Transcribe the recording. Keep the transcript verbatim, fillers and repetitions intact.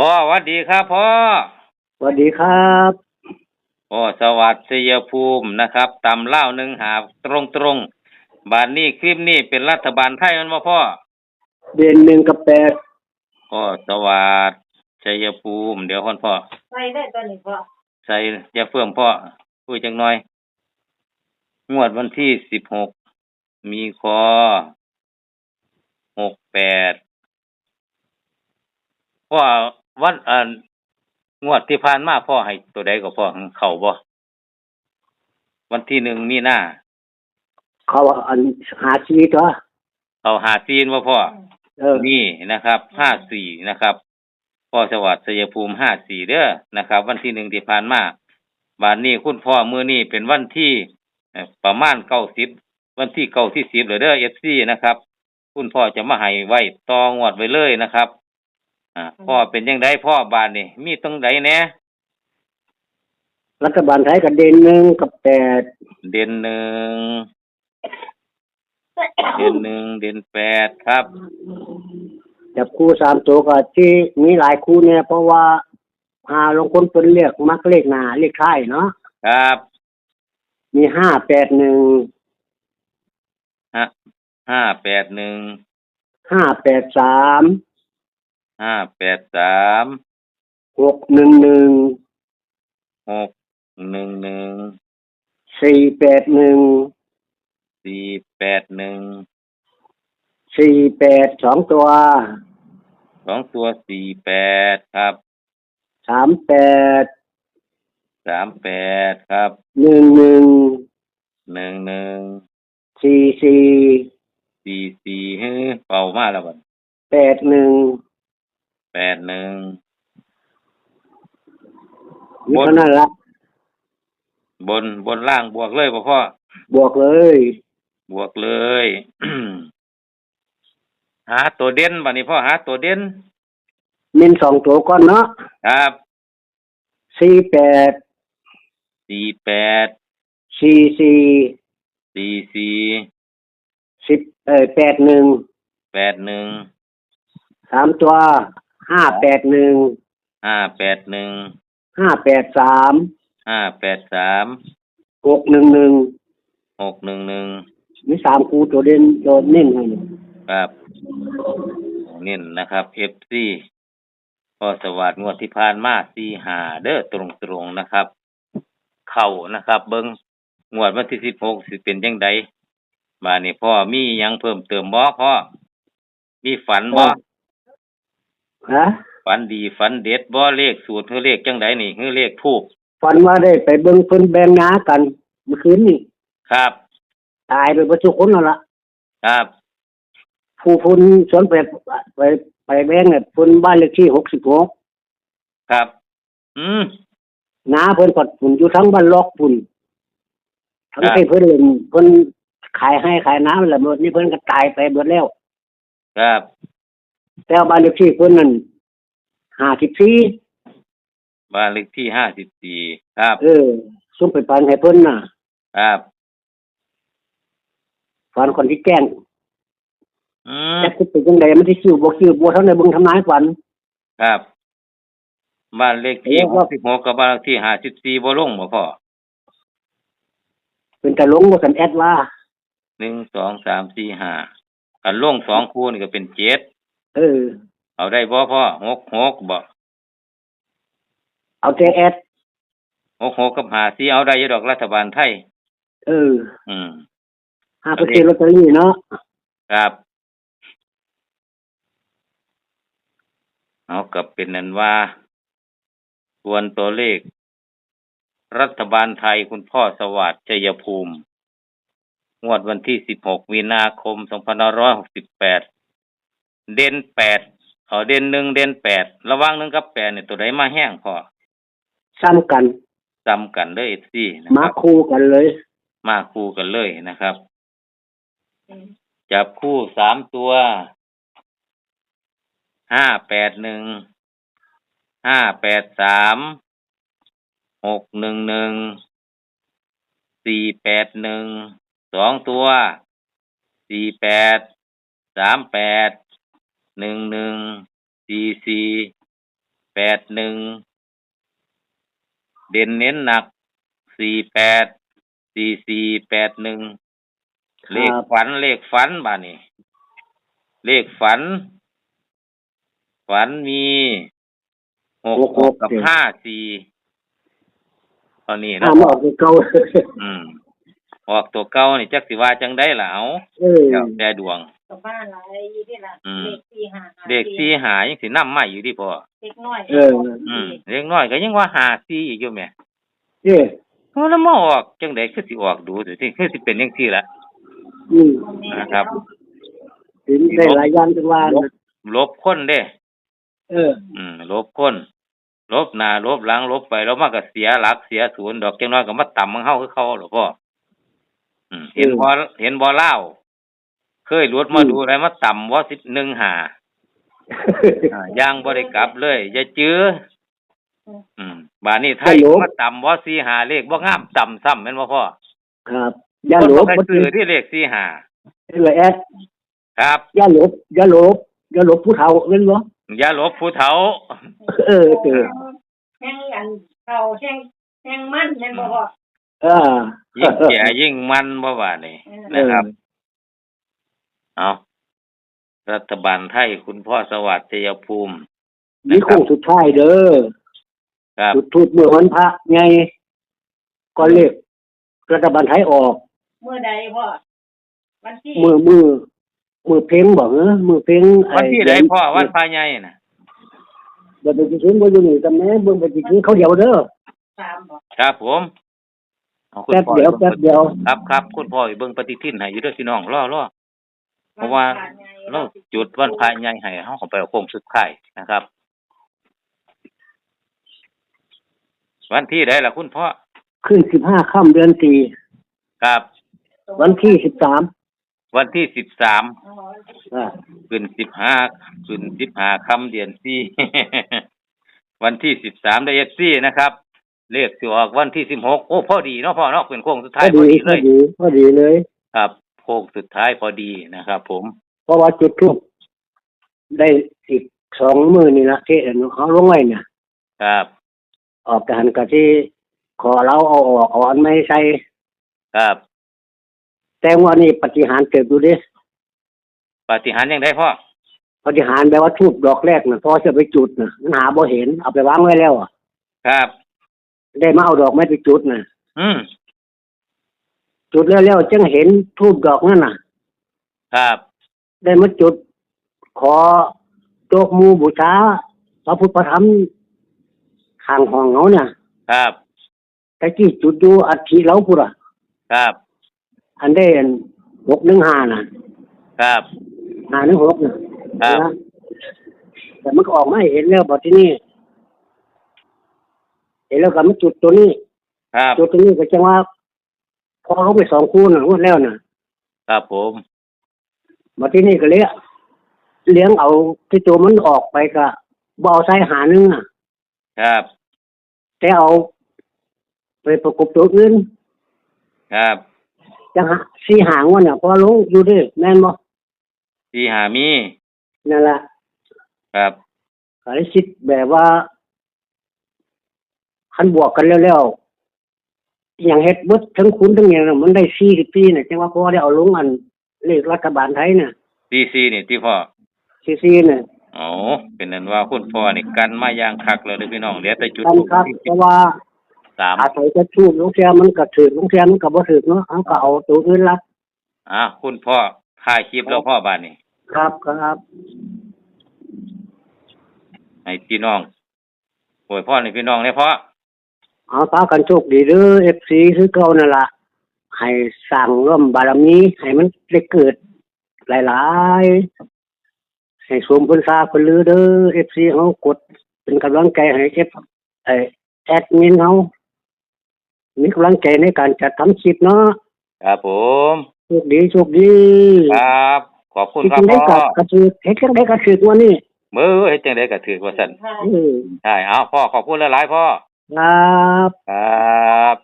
พ่อ หวัดดีครับพ่อ สวัสดีครับ พ่อสวัสดิ์ ชัยภูมินะครับ ตำลาวหนึ่งห้าตรงๆ บาดนี้คลิปนี้เป็นรัฐบาลไทยแม่นบ่พ่อ เด่นหนึ่งกับแปด พ่อสวัสดิ์ ชัยภูมิ เดี๋ยวก่อนพ่อ ใส่ได้ตัวนี้พ่อ ใส่ อย่าเฟื่องพ่อ คุยจักหน่อย งวดวันที่สิบหก มีคอ หกแปด พ่อ วัน อัน งวดที่ผ่านมาพ่อให้ตัวใดก็พ่อ เข้าบ่ วันที่หนึ่งมีนา เข้าอัน ห้าสี่ ตัว เข้าห้าสี่ บ่พ่อ เออ นี่นะครับ ห้าสี่ นะครับ พ่อสวัสดิ์ ชัยภูมิ ห้าสี่ เด้อนะครับ วันที่หนึ่งที่ผ่านมา บาดนี้คุณพ่อ มื้อนี้เป็นวันที่ เอ่อ ประมาณเก้าสิบ วันที่เก้าที่สิบแล้วเด้อ เอฟซี นะครับ คุณพ่อจะมาให้ไว้ต่องวดไว้เลยนะครับ อ่า พ่อเป็นจั่งใดพ่อ บาดนี้ มีตรงใดแหน่ รัฐบาลไทยก็เด่นหนึ่งกับแปด เด่นหนึ่ง เด่นหนึ่ง เด่นแปด ครับ จับคู่สามตัวก็ที่มีหลายคู่เนี่ย เพราะว่าหาลางคนเพิ่นเลือกมักเลขหน้าเลขท้ายเนาะ ครับ มี ห้าแปดหนึ่ง ห้า ห้าแปดหนึ่ง ห้าแปดสาม ห้าแปดสาม หกหนึ่งหนึ่ง หกหนึ่งหนึ่ง สี่แปดหนึ่ง สี่แปดหนึ่ง สี่แปด สองตัว สองตัว สี่แปด ครับ สามแปด สามแปด ครับ หนึ่งหนึ่ง หนึ่งหนึ่ง สี่สี่ สี่สี่ เฮ้ย เป่ามาแล้วบัด แปดหนึ่ง แปดหนึ่ง มีเท่านั้นละ บน บนล่างบวกเลยบ่พ่อ บวกเลย บวกเลย หาตัวเด่นบัดนี้พ่อ หาตัวเด่น เน้นสองตัวก่อนเนาะ ครับ สี่แปด สี่แปด สี่สี่ สี่สี่ สิบ เอ่อ แปดหนึ่ง แปดหนึ่ง สามตัว ห้าแปดหนึ่ง ห้าแปดหนึ่ง ห้าแปดสาม ห้าแปดสาม หกหนึ่งหนึ่ง หกหนึ่งหนึ่ง มีสามคู่ตัวเด่น ตัวเน้นให้ ครับ เน้นนะครับ เอฟซี พ่อสวัสดิ์ งวดที่ผ่านมา สี่ห้า เด้อ ตรงๆ นะครับ เข้านะครับ เบิ่ง งวดวันที่สิบหก สิเป็นจั่งใด บาดนี้พ่อมีหยังเพิ่มเติมบ่พ่อ มีฝันบ่ ฮะ ฝันดีฝันเด็ดบ่ เลขสูตร คือเลขจั่งใดนี่ คือเลขธูป ฝันว่าได้ไปเบิ่งเพิ่นแบ่งนากันเมื่อคืนนี่ ครับ ตายไปเบิดทุกคนนั่นล่ะ ครับ ผู้เพิ่นชวนไป ไป ไปแบ่งเนี่ย เพิ่นบ้านเลขที่ หกสิบหก ครับ อืม นาเพิ่นพัดพุ้นอยู่ทางบ้านล็อกพุ้น ทั้ง ครับ ที่เพิ่นเล่น เพิ่นขายไฮ่ขายนาแล้ว หมดนี่เพิ่นก็ตายไปเบิดแล้ว ครับ แต่บ้านเลขที่เพิ่นนั่น ห้าสิบสี่ บ้านเลขที่ ห้าสิบสี่ ครับ เออ ซุมไปฝันให้เพิ่นน่ะ ครับ ฝันคนที่แจ้ง อืม จักสิเป็นจั่งใด มันสิคิวบ่คิว บ่ทันได้เบิ่งทำนายฝัน ครับ บ้านเลขที่ เออ หกสิบหก กับบ้านเลขที่ ห้าสิบสี่ บ่ลงบ่พ่อ เป็นตาลงว่าซั่นแอดว่า หนึ่ง สอง สาม สี่ ห้า คันลงสองคู่นี่ก็เป็นเจ็ด เออ เอาได้บ่พ่อ หกหก บ่ เอาแต่แอด หกหก กับ ห้าสี่ เอาได้อยู่ดอกรัฐบาลไทย เออ อืม หาไปซื้อลอตเตอรี่เนาะ ครับ เอา ก็เป็นนั้นว่า ส่วนตัวเลข รัฐบาลไทย คุณพ่อสวัสดิ์ ชัยภูมิ งวดวันที่ สิบหก มีนาคม สองพันห้าร้อยหกสิบแปด เด่น แปด เอา เด่น หนึ่ง เด่น แปด ระหว่าง หนึ่ง กับ แปด เนี่ย ตัวใดมาแฮงพ่อ ซ้ำกัน ซ้ำกันเด้อ เอฟซี นะครับ มาคู่กันเลย มาคู่กันเลยนะครับ จับคู่สามตัว ห้าแปดหนึ่ง ห้าแปดสาม หกหนึ่งหนึ่ง สี่แปดหนึ่ง สองตัว สี่แปด สามแปด หนึ่งหนึ่ง สี่สี่ แปดหนึ่ง เด่นเน้นหนัก สี่แปด สี่สี่ แปดหนึ่ง ครับ เลขฝัน เลขฝันบาดนี้ เลขฝัน ฝันมี หกหก หกหก กับ เจ็ด ห้าสี่ เท่านี้ อ่า เนาะ มาออกตัวเก่า อืม ออกตัวเก่านี่จักสิว่าจังใดล่ะ เอา เออ แล้วแต่ดวง ก็มาหลายอยู่เด้ล่ะ อืม เลขสี่ห้า เลขสี่ห้ายังสินำมาอยู่ติพ่อ เด็กน้อย เออ อืม เด็กน้อยก็ยังว่าห้าสี่อีกอยู่แหม เออ โอ้ แล้วมาออกจังใดคือสิออกดู๋ติ คือสิเป็นจังซี่ล่ะ อืม นะครับ เห็นได้หลายอย่างจังว่า หลบ หลบคนเด้ เออ อืม หลบคน หลบหน้า หลบหลัง หลบไป หลบมาก็เสียหลัก เสียศูนย์ดอก จักหน่อยก็มาตำของเฮาคือเก่าล่ะพ่อ อืม เห็น เออ บ่ เห็นบ่ลาว เคยหลุดมา อืม ดู๋แล้วมาตำบ่ สิบหนึ่งห้า อ่า ย่างบ่ได้กลับเลย อย่าจื้อ อืม บาดนี้ไทย อย่าหลบ มาตำบ่ สี่ห้า เลขบ่งามตำซ้ำแม่นบ่พ่อ ครับ อย่าหลบ คนบ่ค่อยซื้อติเลขสี่ห้า เห็นบ่แอด ครับ อย่าหลบ อย่าหลบ อย่าหลบผู้เฒ่าแม่นบ่ อย่าหลบผู้เฒ่า เออ เออ แฮงอันเฒ่าแฮง แฮงมันแม่นบ่พ่อ เออ ยิ่งแก่ยิ่งมันบ่บาดนี้ เออ นะครับ เออ เอา รัฐบาลไทย คุณพ่อสวัสดิ์ ชัยภูมิ นี่ นะครับ โค้งสุดท้ายเด้อ ครับ จุดธูปเมื่อวันพระใหญ่ ก่อนเลขรัฐบาลไทยออก มื้อใดพ่อ วันที่ มื้อ มื้อ มื้อเพ็งบ่เหรอ มื้อเพ็ง วันที่ใด ไอ้ พ่อ วันพระใหญ่น่ะ เดี๋ยวไปสิถึงบ่อยู่นี่ แต่แม่เบิ่งไปสิถึงเขาเดียวเด้อ สามบ่ ครับผม เอาคุณพ่อ แป๊บเดียว เบิ่ง แป๊บเดียว ครับ ครับ คุณพ่อเบิ่งปฏิทินให้อยู่เด้อพี่น้อง รอ รอ เพราะว่า วันพระใหญ่ เราจุดวันพระใหญ่ให้ เฮาก็ไปเอาโค้งสุดท้ายนะครับ วันที่ใดล่ะคุณพ่อ ขึ้นสิบห้าค่ำเดือนสี่ ครับ วันที่สิบสาม วันที่สิบสาม อ๋อ อ่า ขึ้นสิบห้า ขึ้นสิบห้าค่ำเดือนสี่ วันที่สิบสามเด้อ เอฟซี นะครับ เลขสิออกวันที่สิบหก โอ้ พอดีเนาะพ่อเนาะ เป็นโค้งสุดท้าย พอดี พอดีเลย พอดี พอดีเลย ครับ โค้งสุดท้ายพอดีนะครับผม เพราะว่าจุดธูปได้อีกสองมื้อนี่ละ ที่เอาลงไว้เนี่ย ครับ ออกจากหั้นก็สิขอลาวเอาออก เอาอันใหม่ใส่ ครับ แต่งวดนี้ปาฏิหาริย์เติบอยู่เด้ ปาฏิหาริย์จั่งใดพ่อ ปาฏิหาริย์แบบว่าธูปดอกแรกน่ะ พ่อสิไปจุดน่ะ มันหาบ่เห็น เอาไปวางไว้แล้วอะ ครับ ได้มาเอาดอกไม้ไปจุดน่ะ อืม จุดแล้ว แล้วจั่งเห็นธูปดอกนั่นน่ะ ครับ ได้มาจุด ขอยกมือบูชาพระพุทธพระธรรมข้างห้องเฮาน่ะ ครับ แต่กี้จุดอยู่อัฐิลาวพุ้นล่ะ ครับ อันใดอัน หกหนึ่งห้า น่ะ ครับ ห้าหนึ่งหก น่ะ ครับ นะ แต่มันก็ออกมาให้เห็นแล้วบัดทีนี้ เห็นแล้วก็มาจุดตัวนี้ ครับ จุดตัวนี้ก็จั่งว่า พอลงไปสองคู่น่ะ งวดแล้วน่ะ ครับผม บัดทีนี้ก็เลยเลี้ยงเอาที่ตัวมันออกไปก็บ่เอาใส่ห้าหนึ่งน่ะ ครับ แต่เอาไปประกบตัวอื่น ครับ จั่งหา สี่ห้า งวดน่ะ พอลงอยู่เด้ แม่นบ่ สี่ห้า มี นั่นล่ะ ครับ ก็เลยคิดแบบว่า คันบวกกันแล้วๆ อิหยังเฮ็ดเบิดทั้งคูณทั้งหยังน่ะ มันได้สี่สิบสี่น่ะ จั่งว่าพ่อได้เอาลงอันเลขรัฐบาลไทยน่ะ สี่สี่ นี่ติพ่อ สี่สี่ น่ะ อ๋อ เป็นนั้นว่าคุณพ่อนี่กันมาอย่างคักแล้วเด้อพี่น้อง เหลือแต่จุด กันคัก ธูป เพราะว่า สาม อาศัยแต่ธูป ลางเทื่อมันก็ถืก ลางเทื่อมันก็บ่ถืกเนาะ เฮาก็เอาตัวอื่นลัด อ่า คุณพ่อถ่ายคลิปแล้วพ่อ บาดนี้ ครับ ครับ ให้พี่น้อง อวยพรให้พี่น้องแหน่พ่อ เอา พากันโชคดีเด้อ เอฟซี คือเก่านั่นล่ะ ให้สร้างร่วมบารมี ให้มันได้เกิดหลายๆ ให้สมเพิ่นซาเพิ่นลือเด้อ เอฟซี เฮากดเป็นกำลังใจให้ เอฟ ไอ้ แอดมินเฮา มีกำลังใจในการจัดทำคลิปเนาะ ครับผม โชคดี โชคดี ครับ ขอบคุณครับพ่อ เฮ็ดจั่งใดก็ ก็ถืก เฮ็ดจั่งใดก็ถืกงวดนี้ เบ้อ เฮ็ดจั่งใดก็ถืกว่าซั่น เออ ใช่ เอาพ่อ ขอบคุณหลายๆ พ่อ ครับ ครับ